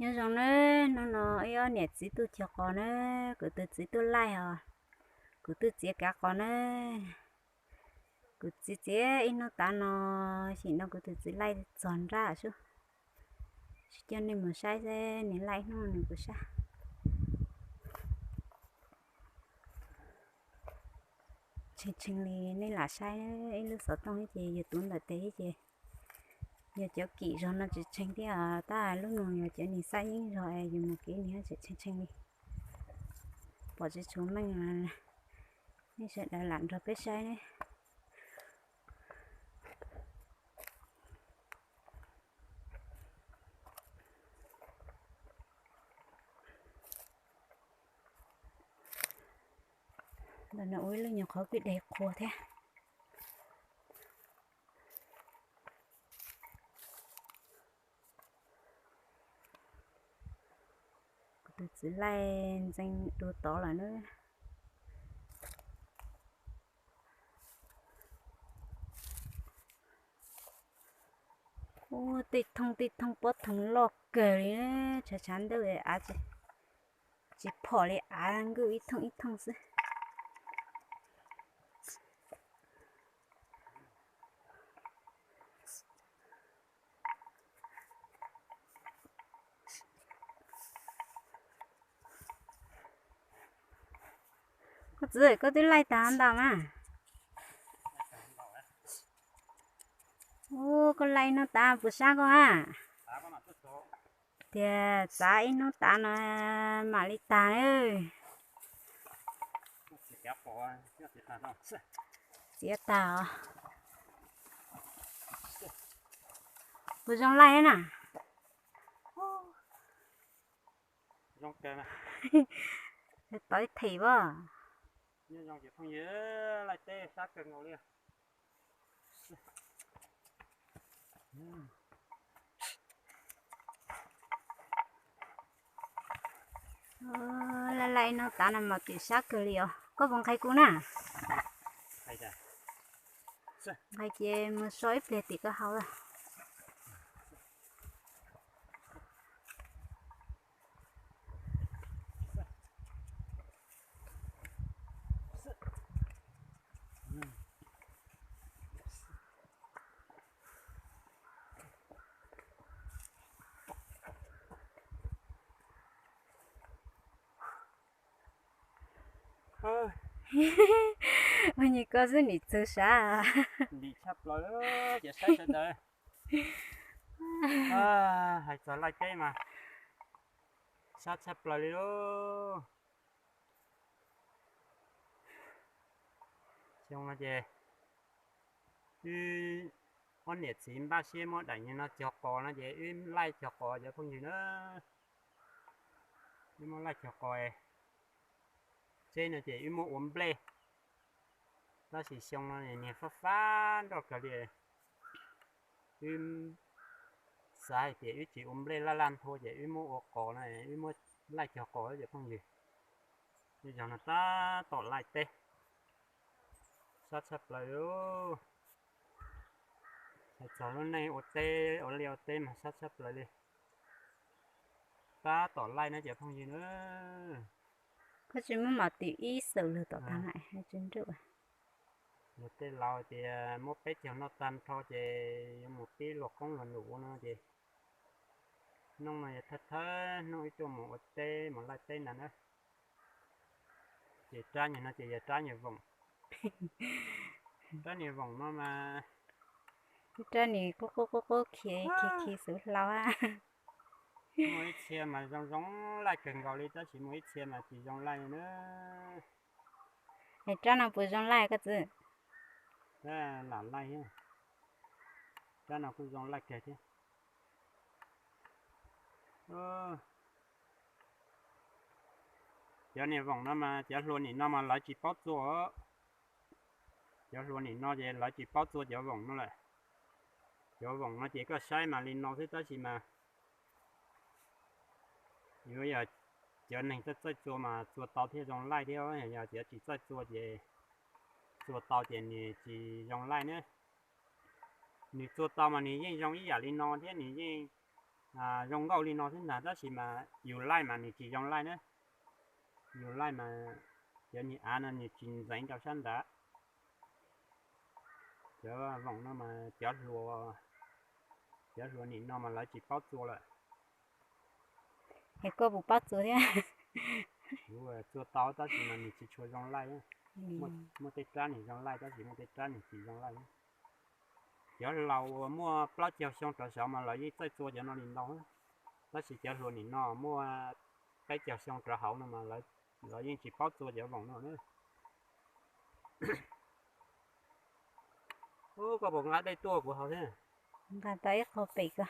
Nyob zoo na, hnub no ib ob niam txiv tuaj cog qos na, kuv tus txiv tuaj laij os, kuv twb txiav kav qos na. Kuv txiav txiav ib hnub tav no, xyem no kuv tus txiv laij txog nrab sub. Tsis coj nej mus saib seb nws laij ib hnub nws puas sab. Tshee tshee li nej lam saib ib lub xov tooj thiab ces yus tuav ntawm tes thiab ces yog cov kim zog no tsis tshee thiab, tab lub no yog cov nws xab yeeb zog es yus mus kev nws tseem tshee tshee li. Pom tsis tshua meej, nej sawv daws lam nrog peb saib ne. Ntawm no ua ib lub nyuag qhov kwj deg qhua thiab. Kuv tus txiv laij ntxeev dua tod lawm na. Ua tej thooj tej thooj pob thooj loj kawg li, tshav tshav ntuj av tsis phom li, av nkuj ib thooj ib thooj xwb. Koj txiv, koj twb laij tag ntau mas. Ua koj laij ib hnub tav puas sab koj a? Tias txav ib hnub tav no mam li tag. Txiav tag os. Puas zoo laij na? Tov them as. Laij teb sab kawg nkaus li. Laij laij ib hnub tav no mas tim sab kawg li os. Koj puas nqhis kuv na? Nqhis ces mus so ib pliag tim koj haus lawm. Ua nyuag koj xwb nim txug sab. Lim tshaj plaws, ces saib sawv daws. Hais txog laij teb mas sab tshaj plaws li lauj. Xyoo no ces wb ob niam txiv npaj siab muab daim niag no cog qos no ces wb laij cog qos cov phooj ywg na. Wb muab laij cog qos, teb no ces wb muab ua nplej. Tab sis xyoo no niag fab fab nroj kawg li, wb xav hais tias wb tsis ua nplej laj laj nthua ces wb muab ua qos no, wb muab laij cog qos cov phooj ywg. Wb zog no tab tom laij teb, sab tshaj plaws. Hais txog lub neej ua teb ua liaj ua teb mas sab tshaj plaws li. Tab tom laij na cov phooj ywg na. Koj tsis muab mas tim ib xwm lug tom tag na, tsis nruj. Yog tej laus tias muab peb caug noj tag nrho ces yuav mus pib luag qoob luag num no ces hnub no yog thawj thawj hnub wb tuaj mus ua teb mus laij teb ntag na. Ces rab nyuag no ces yog rab nyuag voom. Rab nyuag voom no mas, rab nyuag qub qub qub qub khi khi khi xwb hlau a. Muaj ib txhia mas zoo zoo laij kawg nkaus li tab sis muaj ib txhia mas tsis zoo laij na. Es rab no puas zoo laij koj txiv? Lam laij thiab. Rab no kuj zoo laij kawg thiab. Cov niag voom no mas cov hluas nim no mas lawv tsis paub txua. Cov hluas nim no ces lawv tsis paub txua cov voom no lawm. Cov voom no ces koj saib mas li no xwb tab sis mas yuav yog cov neeg txawj txawj txua mas txua tau thiaj zoo laij thiab, yog cov tsis txawj txua ces txua tau ces nws tsis zoo laij na. Nws txua tau mas nws yeej zoo ib yam li no thiab nws yeej Zoo nkauj li no xwb ntag, tab sis mas yus laij mas nws tsis zoo laij na. Yus laij mas cov niag av no nws tsis ntxeev rau sab nrad. Cov voom no mas cov hluas, cov hluas nim no mas lawv tsis paub txua lawm. Es koj puas paub txua thiab? Kuv txua tau tab sis mas nws tsis tshua zoo laij. Muaj tej rab nws zoo laij tab sis muaj tej rab nws tsis zoo laij. Cov laus uas muaj plaub caug xyoo rov saud mas lawv yeej txawj txua cov no li ntau, tab sis cov hluas nim no muaj peb caug xyoo rov hauv no mas lawv yeej tsis paub txua cov voom no na. Ub, koj puas nqa dej tuaj kuv haus thiab? Nqa tau ib qho pem ko.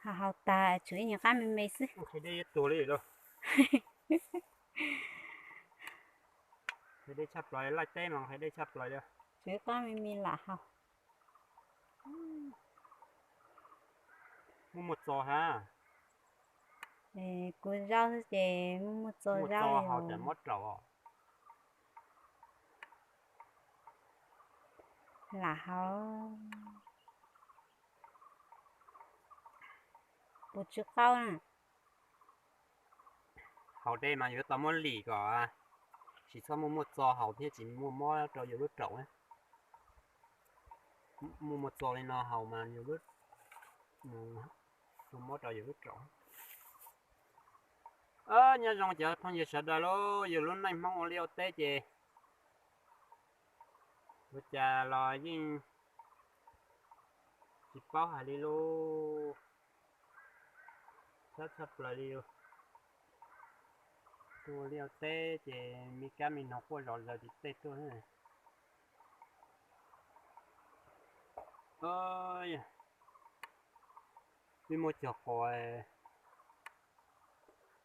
Haus haus tas tshuav ib nyuag qab me me xwb. Qhia dej tuag li lauj. Qhia dej tshaj plaws, laij teb mas qhia dej tshaj plaws li. Tshuav ib qab me me lam haus. Muaj muaj txo hab. Kuv zaub xwb ces muaj muaj txo zaub haus li. Ces mob raum. Lam haus. Puas tsw qaub na? Haus dej mas yuav tau muab lim kom tsis txhob muaj muaj txo haus thiab tsis muaj mob rau yus lub raum. Muaj muaj txo li no haus mas yus lub, mob rau yus lub raum. Nyob zoo cov phooj ywg sawv daws lauj, yus lub neej Hmoob ua liaj ua teb ces ua cas los yeej tsis paub hais li lauj. Sab tshaj plaws li. Tuaj ua liaj ua teb ces me kab me noog quaj zom zaws tim tej tuaj. Twb muab cog quas.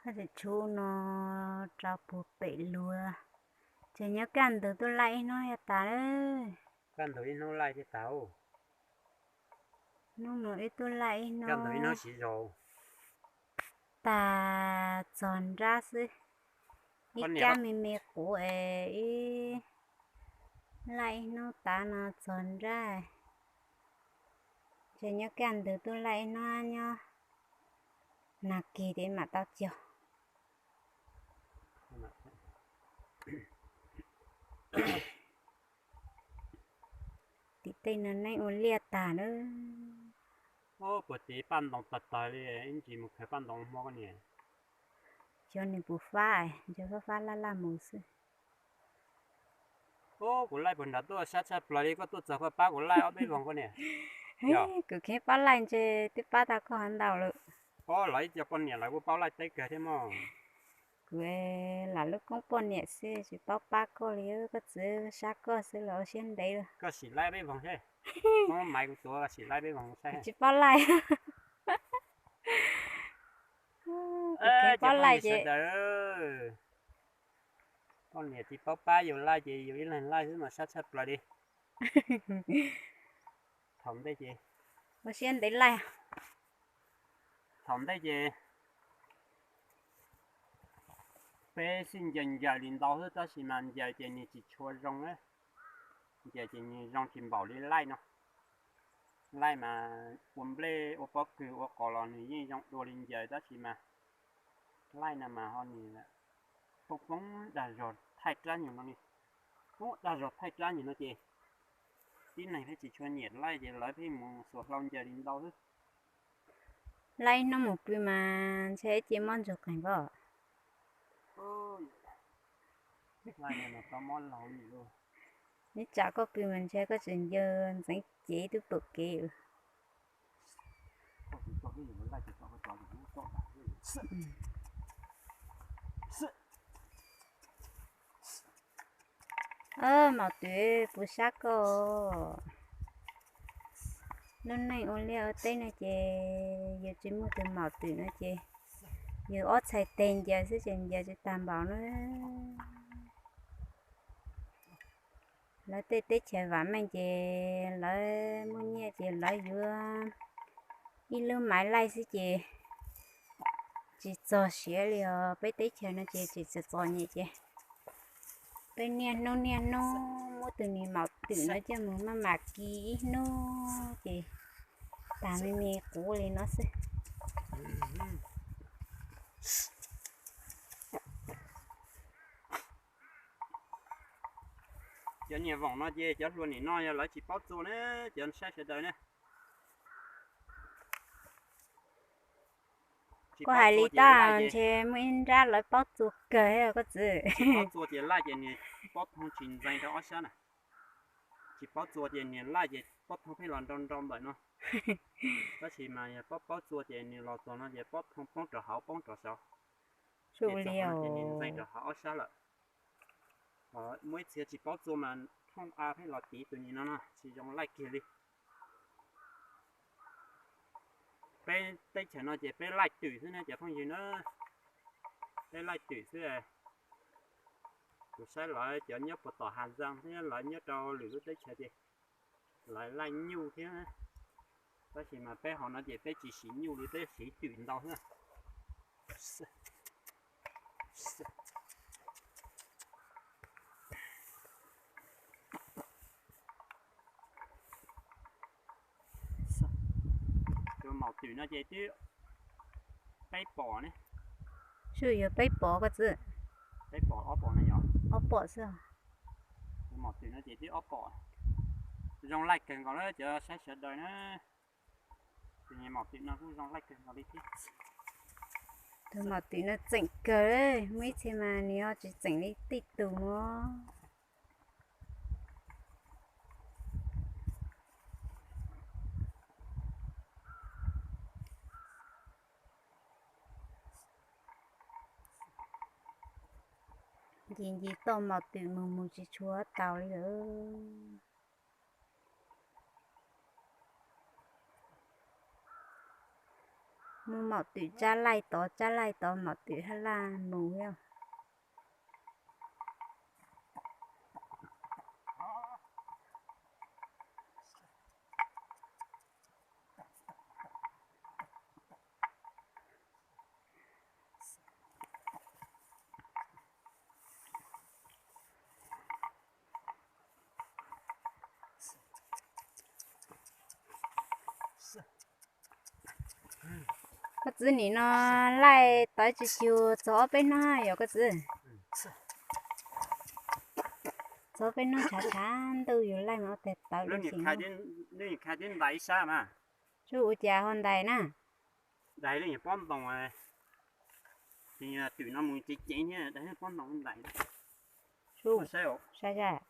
Haj tseem tshuav no rau puag pem luag. Ces nyob kaj ntug tuaj laij ib hnub yog tas lawm. Kaj ntug ib hnub laij thiaj tas. Hnub no wb tuaj laij ib hnub, kaj ntug ib hnub siv zog tas txog nrab xwb. Ib kab me me quav es ib laij ib hnub tav no txog nrab. Ces nyob kaj ntug tuaj laij ib hnub nyob nag kis tes mam tau cog. Tim tej no neeg ua liaj tag na. Puag tim paj ntoo tawg tawg li, ib ntsis mus khaws paj ntoo hmo koj niam. Xyov nws puas fab, ntshe fab fab laj laj mus xwb. Kuv laij puag nrad tuaj sab tshaj plaws li, koj tuaj txog koj pab kuv laij ob peb voog koj niam. Kuv kheev pab laij ntshe twb pab tau koj ntau lawm. Los ib co poj niam lawv kuj paub laij teb kawg thiab mog. Kuv lam lub koob poj niam xwb tsis paub pab koj li, koj txiv sab koj xwb los ua siab ntev lawm. Koj sim laij peb voog seb. Muab maiv kuv tuav sim laij peb voog saib. Tsis paub laij. Kuv kheev pab laij ces poj niam tsis paub pab yus laij ces yus ib leeg laij xwb mas sab tshaj plaws li. Thaum ntej ces ua siab ntev laij. Thaum ntej ces peb sij ncaws ncaws li ntau xwb tab sis mas ncaws ces nws tsis tshua zoo. Ncaws ces nws zoo tsis npaum li laij no. Laij mas ua nplej ua pob kws ua qos los nws yeej zoo dua li ncaws tab sis mas laij no mas ho nws poob poob dag zog thaij rab nyuag no li. Poob dag zog thaij rab nyuag no ces tib neeg pheej tsis tshua nyiam laij ces lawv pheej mus xuas hlau ncaws li ntau xwb. Laij ib hnub mus pw mas ntshe ib ce mob ntsug qeeg npab. Ib tsam koj pw mas ntshe koj tseem ncaws ntxeev cev ib tug pawm kev. Maum twm puas sab koj? Lub neej ua liaj ua teb no ces yus tsis muaj tus maum twm no ces yus ob txhais tes ncaws xwb ces ncaws tsis tag npaum na. Lawv tej teb chaws vam meej ces lawv muaj nyiaj ces lawv yuav ib lub maiv laij xwb ces tsis txog siav li os. Peb teb chaws no ces tsis txom txom nyem ces peb niaj hnub niaj hnub muab tus niag maum twm no coj mus maj mam kis ib hnub ces Tas me me quv li no xwb. Cov niag voom no ces cov hluas nim no yog lawv tsis paub txua ne, cov saib sawv daws ne. Koj hais li tag ntshe muaj ib nrab lawv paub txua kawg koj txiv. Tsis paub txua ces laj ces niag pob thooj tsis ntxeev rau ob sab na. Tsis paub txua ces niag laj ces pob thooj pheej los nrau nrau npaum no. Tab sis mas yog paub paub txua ces niag los txog no ces pob thooj poob rau hauv poob rau saud. Ces txog no ces niag ntxeev rau hauv ob sab lawm. Muaj ib txhia tsis paub txua mas thooj a pheej los tiv tus niag no no tsis zoo laij kiag li. Peb teb chaws no ces peb laij twm xwb na cov phooj ywg na. Peb laij twm xwb. Kuv saib lawv cov nyob puag tom Has Zaas thiab lawv nyob rau lwm lub teb chaws ces lawv laij nyuj thiab. Tab sis mas peb hauv no ces peb tsis siv nyuj li, peb siv twm ntau xwb. Tus maum twm no ces twb peb pom ne. Sub yuav peb pom koj txiv. Peb pom ob pom no yog. Ob pom xwb. Tus maum twm no ces twb ob pom. Zoo laij kawg nkaus na cov saib sawv daws na. Tus maum twm no kuj zoo laij kawg nkaus li thiab. Tus maum twm no txeem kawg, muaj ib txhia mas nws ho tsis txeem li tej tus no. Nce nce toj maum twm mus mus tsis tshua tau li lawm. Mus maum twm tsab laij tod tsab laij tod maum twm hab laj mus yog. Koj txiv nim no laij tawv tsis xyuas txog ob peb hnub yog koj txiv. Txog ob peb hnub tshav tshav ntuj yus laij mas ob teg tawv li xyov. Lub nyuag kha twb ntais ib sab mas. Sub ua cas ho ntais na? Ntais lub nyuag pob ntoos, twm no mus ceev ceev thiab, dais pob ntoos ntais. Sub saib saib.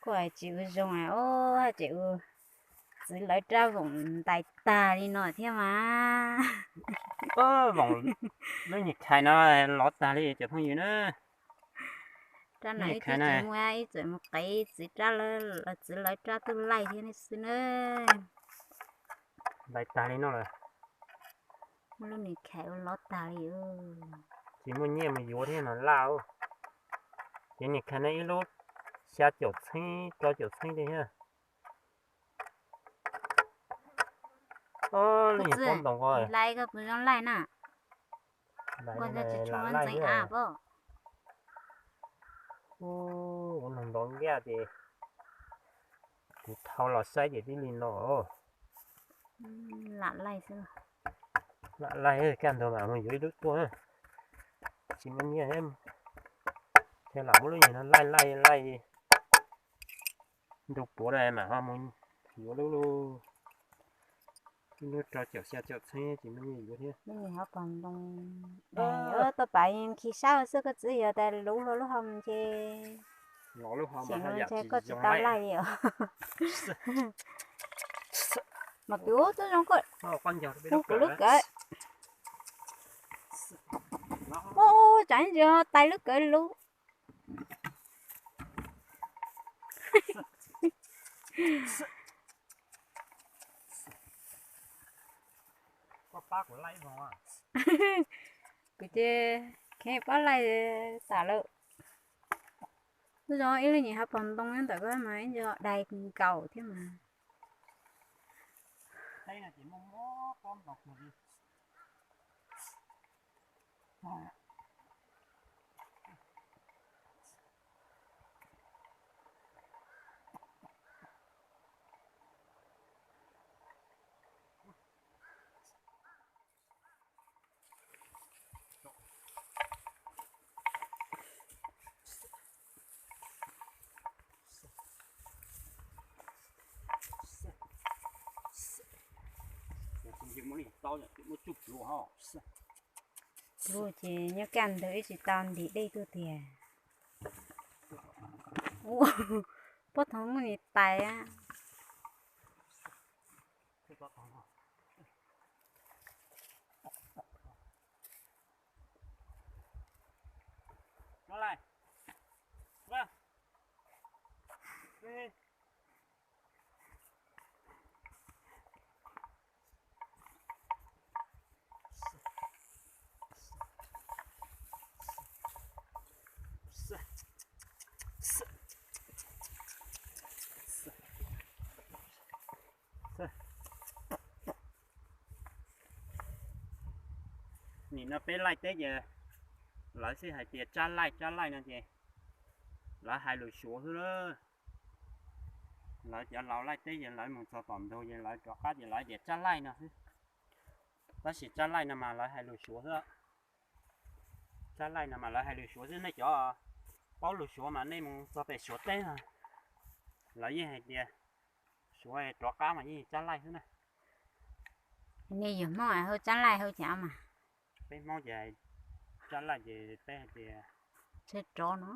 Koj hais tsis ua zoo os, hais tsis ua, txiv lawv rab voom ntais tag li no thiab mas. Voom lub nyuag khais no lov tag li cov phooj ywg na. Rab no ib txwm tsis muaj, ib txwm mus qev txiv rab, txiv lawv rab tuj laij thiab xwb na. Ntais tag li no lawm. Muaj lub nyuag khais ua lov tag li. Tsis muaj nyiaj mus yuav thiab no laj. Ces nyuag khais no ib lub xya caum txheeb rau caum txheeb li thiab. Lub nyuag pob ntoos ko, lais koj puas zoo laij na? Nkuaj ntxeev av pob. Ua noog nto nkaj ces kuv thau los saib ces tib li no. Lam laij xwb. Lam laij, kaj ntug mam mus yuav ib lub tuaj. Tsis muaj nyiaj thiab, lam muab lub nyuag no laij laij laij ntu puav lawm mam ho mus yuav lub, lub rau caum xya caum txheeb tsis muaj nyiaj yuav thiab. Lub nyuag hauv paus ntoo, tau pab khi sab xwb koj txiv, yog tas luv hlo lub hau mus ntshe, lub hau mus ntshe koj tsis tau laij li os. Mas twb ub tub zoo koj, kuv lub kawm. Ub, tsam ntsis tais lub kawm lub. Kuv ces kheev pab laij tas lawm. Zoo ib lub nyuag hauv paus ntoo ntawm ko mas ib ntsis dai nkaus thiab mas. Muab tsuj pluav ho. Pluav ces nyob kaj ntug ib tsis tau ntim dej tuaj tiag. Pob thaum muaj ni tais. Nim no peb laij teb ces lawv xij hais tias tsab laij, tsab laij no ces lawv hais lus Suav xwb lawm. Lawv cov laus laij teb ces lawv mus txog tom ntug ces lawv rov qab ces lawv tias tsab laij no xwb. Tab sis tsab laij no mas lawv hais lus Suav xwb. Tsab laij no mas lawv hais lus Suav xwb, nej cov paub lus Suav mas nej mus txog pem Suav teb no, lawv yeej hais tias Suav rov qab mas yeej tsab laij xwb na. Nej yog Hmoob hu tsab laij hu cas mas? Peb Hmoob ces tsab laij ces peb hais tias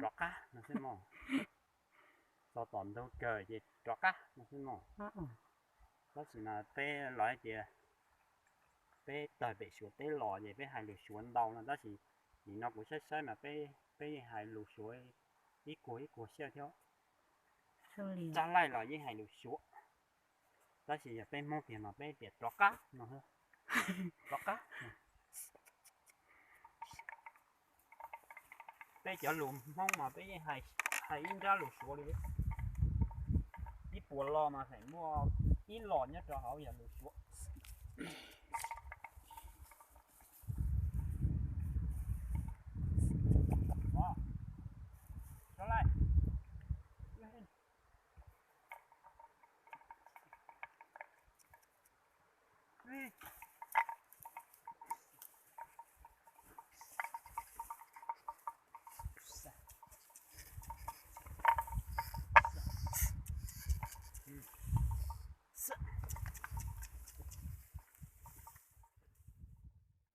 rov qab no xwb mog. Txog tom ntug kawg ces rov qab no xwb mog. Tab sis mas peb lawv hais tias peb tawg pem Suav teb los ces peb hais lus Suav ntau no, tab sis nim no kuv saib saib mas peb yeej hais lus Suav ib kuag ib kuag xwb thiab. Tsab laij los yeej hais lus Suav, tab sis yog peb Hmoob tiag mas peb tias rov qab no. Rov qab. Peb cov lus Hmoob mas peb yeej hais ib nrab lus Suav li. Ib puas lo mas feem muaj ib lo nyob rau hauv yog lus Suav.